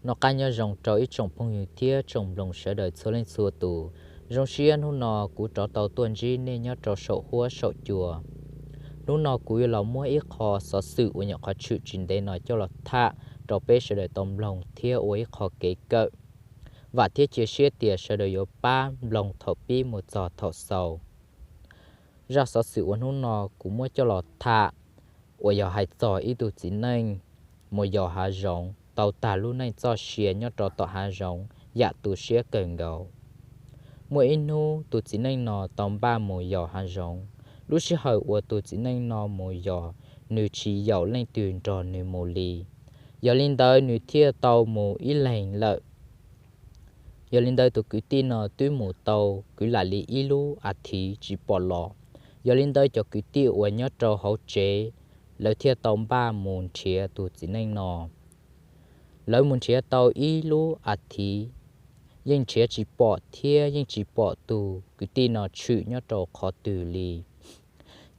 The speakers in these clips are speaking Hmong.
Noj qab nyob zoo rau ib tsoom phooj ywg thiab tsoom mloog sawv daws txhua leej txhua tus. Zoo siab hnub no kuv rov tau tuaj ntsib nej nyob rau saum huab saum cua. Hnub no kuv yuav los muab ib qho xov xwm uas nyuam qhuav tshwm tsis ntev no coj los tham rau peb sawv daws tau mloog thiab ua ib qho kev kawm. Vam thiab cia siab tias sawv daws yuav pab mloog thaum pib mus txog thaum xaus. Zaj xov xwm uas hnub no kuv muab coj los tham uas yog hais txog ib tug txiv neej mus yos hav zoov tau tag lub neej txoj sia nyob rau tom hav zoov yam tu siab kawg nkaus. Muaj ib hnub tus txiv neej no tau npaj mus yos hav zoov. Lub sij hawm uas tus txiv neej no mus yos, nws tsis yaum leej twg nrog nws mus li. Yog li ntawd nws thiaj tau mus ib leeg lawm. Yog li ntawd tus kwv tij no twb mus tau kwv lam li ib lub a thiv tsis pom los. Yog li ntawd cov kwv tij uas nyob rau hauv tsev, lawv thiaj tau npaj mus nrhiav tus txiv neej no. Lawv mus nrhiav tau ib lub a thiv, yeej nrhiav tsis pom thiab yeej tsis pom tus kwv tij no tshwm nyob rau qhov twg li.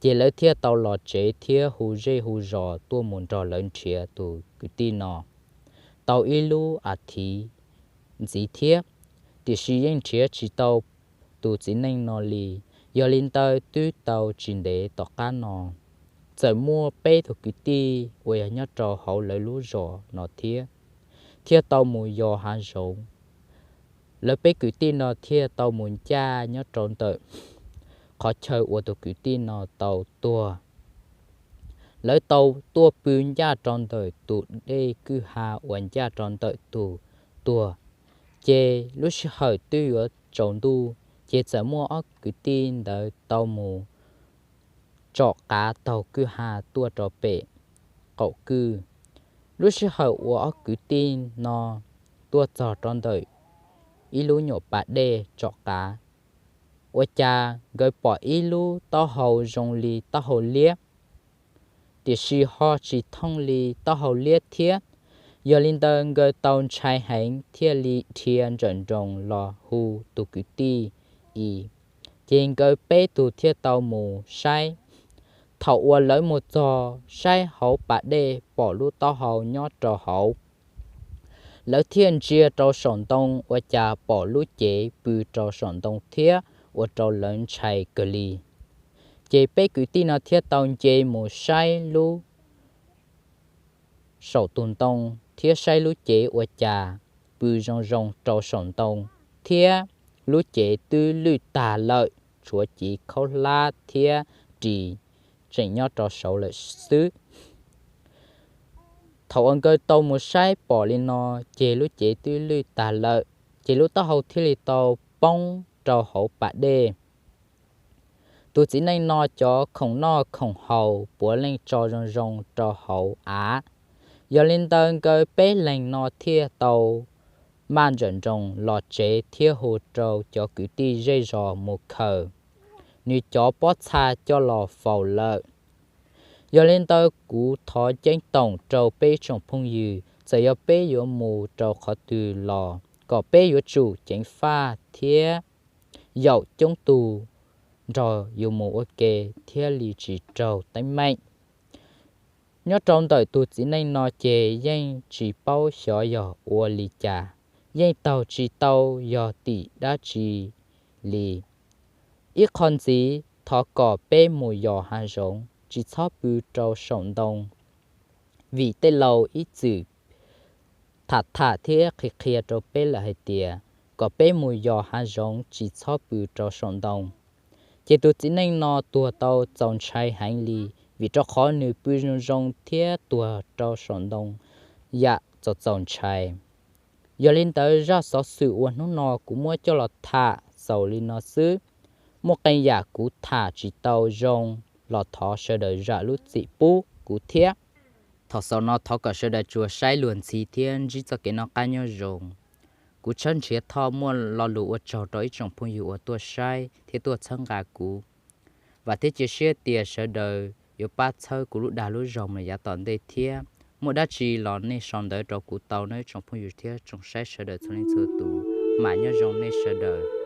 Ces lawv thiaj tau los tsev thiab hu zej hu zos tuaj mus nrog lawv nrhiav tus kwv tij no tau ib lub a thiv ntxiv thiab, tiam sis yeej nrhiav tsis tau tus txiv neej no li. Yog li ntawd twb tau tsis ntev tom qab no, txawm muaj peb tug kwv tij uas yog nyob rau hauv lawv lub zos no thiab, thiaj tau mus yos hav zoov. Lawv peb kwv tij no thiaj tau mus ncaj nyob rau ntawm qhov chaw uas tus kwv tij no tau tuag. Lawv tau tuaj pw ncaj rau ntawm tus dej kwj ha uas ncaj rau ntawm tus tuag. Ces lub sij hawm twb yuav tsaus ntuj, ces txawm muaj ob kwv tij ntawd tau mus tsom qav taug kwj ha tuaj rau pem qaum kwj. Lub sij hawm uas ob kwv tij no tuaj txog rau ntawm ib lub nyuam pas dej tsom qav, ua cas nkawd pom ib lub taub hau zoo li taub hau liab, tiam sis ho tsis thooj li taub hau liab thiab. Yog li ntawd nkawd tau ntshai heev thiaj li dhia nrawm nroos los hu tus kwv tij i. Ces nkawd peb tug thiaj tau mus saib. Thaum uas lawv mus txog saib hauv pas dej pom lub taub hau nyob rau hauv, lawv thiaj ntsia rau saum ntoo ua cas pom lub cev pw rau saum ntoo thiab ua rau lawv ntshai kawg li. Ces peb kwv tij no thiaj tau nce mus saib lub saum tus ntoo thiab saib lub cev ua cas pw zoo zoo rau saum ntoo, thiab lub cev twb lwj tag lawm, tshuav civ khaub hlab thiab ris tseem nyob rau saud lawm xwb. Thaum uas nkawd tau mus saib pom li no, ces lub cev twb lwj tag lawm, ces lub taub hau thiaj li tau poob rau hauv pas dej. Tus txiv neej no cov khoom noj khoom haus puav leej tso zoo zoo rau hauv av. Yog li ntawd nkawd peb leeg no thiaj tau maj nrawm nroos los tsev thiab hu rau cov kwv tij zej zos mus khaws nws cov pob txha coj los faus lawm. Yog li ntawd kuv thov ceeb toom rau peb tsoom phooj ywg, txawm yog peb yuav mus rau qhov twg los kom peb yuav tsum ceev faj thiab yaum coob tus nrog yus mus ua ke thiaj li tsis raug teeb meem. Nyob rau ntawm tus txiv neej no ces yeej tsis paub xyov yog ua li cas, yeej taug tsis tau yog tim dab tsi li. Ib qho ntxiv, thov kom peb mus yos hav zoov tsis txhob pw rau saum ntoo, vim tej laus ib txwm tham tham thiab qhia qhia rau peb lawm hais tias kom peb mus yos hav zoov tsis txhob pw rau saum ntoo. Ces tus txiv neej no tuag tau txaus ntshai heev li, vim rau qhov nws pw zoo zoo thiab tuag rau saum ntoo yam txaus txaus ntshai. Yog li ntawd zaj xov xwm uas hnub no kuv muab coj los tham xaus li no xwb. Muaj qee yam kuv tham tsis tau zoo los thov sawv daws zam lub txim pub kuv thiab. Thaum xaus no thov kom sawv daws tsuas saib luag ntxhi thiab ntsib txoj kev noj qab nyob zoo. Kuv Tshawb Nrhiav Thoj muaj lo lus ua tsaug rau ib tsoom phooj ywg uas tuaj saib thiab tuaj txhawb nqa kuv. Vam thiab cia siab tias sawv daws yuav pab txhawb kuv lub dag lub zog mus yav tom ntej thiab. Muaj dab tsi los nej sau ntawv rau kuv tau nawb ib tsoom phooj ywg thiab tsoom saib sawv daws txhua leej txhua tus. Mam nyob zoo nej sawv daws.